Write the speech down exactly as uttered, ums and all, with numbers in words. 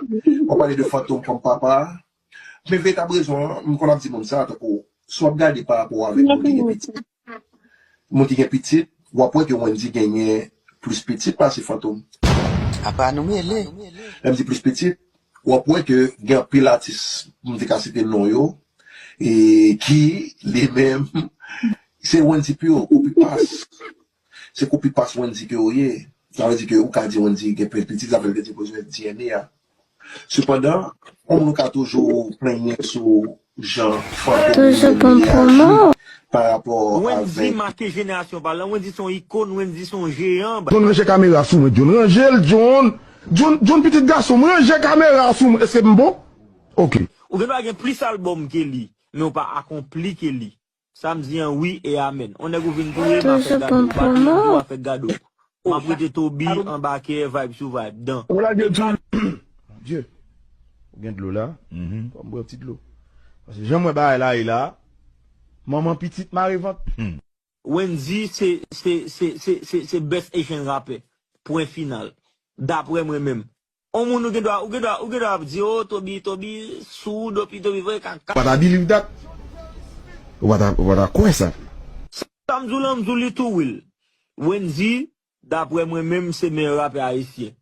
W ap pale de Fantom kòm papa. Men veritab rezon an, m konn ap di moun sa, tankou, si w ap gade pa rapò avèk moun ki gen pitit, moun ki gen pitit, w ap wè ke Wendy genyen plis pitit pase Fantom. Apa nou mele? Lè m di plis pitit, w ap wè ke gen anpil atis, m te ka site non yo, e ki, li menm, se Wendy pure, kopi pas. Se kopi pas Wendy ke w ye. Sa vle di ke ou ka di Wendy gen plis pitit, sa vle di ke w jwenn D N A a. Sepandan, yon moun ka toujou plenyen sou jan Fantom li menm li reyaji pa rapò Wendy avèk make jenerasyon pa l lan. Wendy se yon ikòn, Wendy se yon jeyan. John, ranje kamera sou mwen, John. Ranje l, John. John, John, pitit gason m, ranje kamera sou mwen. Èske m bon? Ok. Ou gen dwa gen plis albòm ke li, men ou pa akonpli ke li. Sa m di an wi e amèn. On nèg ou vin touye m a fè gado. Ou pa touye m tou a fè gado. M ap rete Toby anbakè, vibe sou vibe. Dan. Ou lage John. Bondye. Ou gen dlo la? Fò m bwè yon ti dlo. Paske jan m wè bagay la ye la, manman pitit mare vant. Wendy se, se, se, se, se, se best Haitian rapper. Pwen final. Daprè mwen menm. On moun ou gen dwa, ou gen dwa, ou gen dwa ap di, oh, Toby, Toby, sou, Toby, Toby, vre, kaka. But I believe that. Ou pa ta, ou pa ta kwè sa. Sa m di w lan, m di w li tou, Will. Wendy, daprè mwen menm, se meyè rapè ayisyen.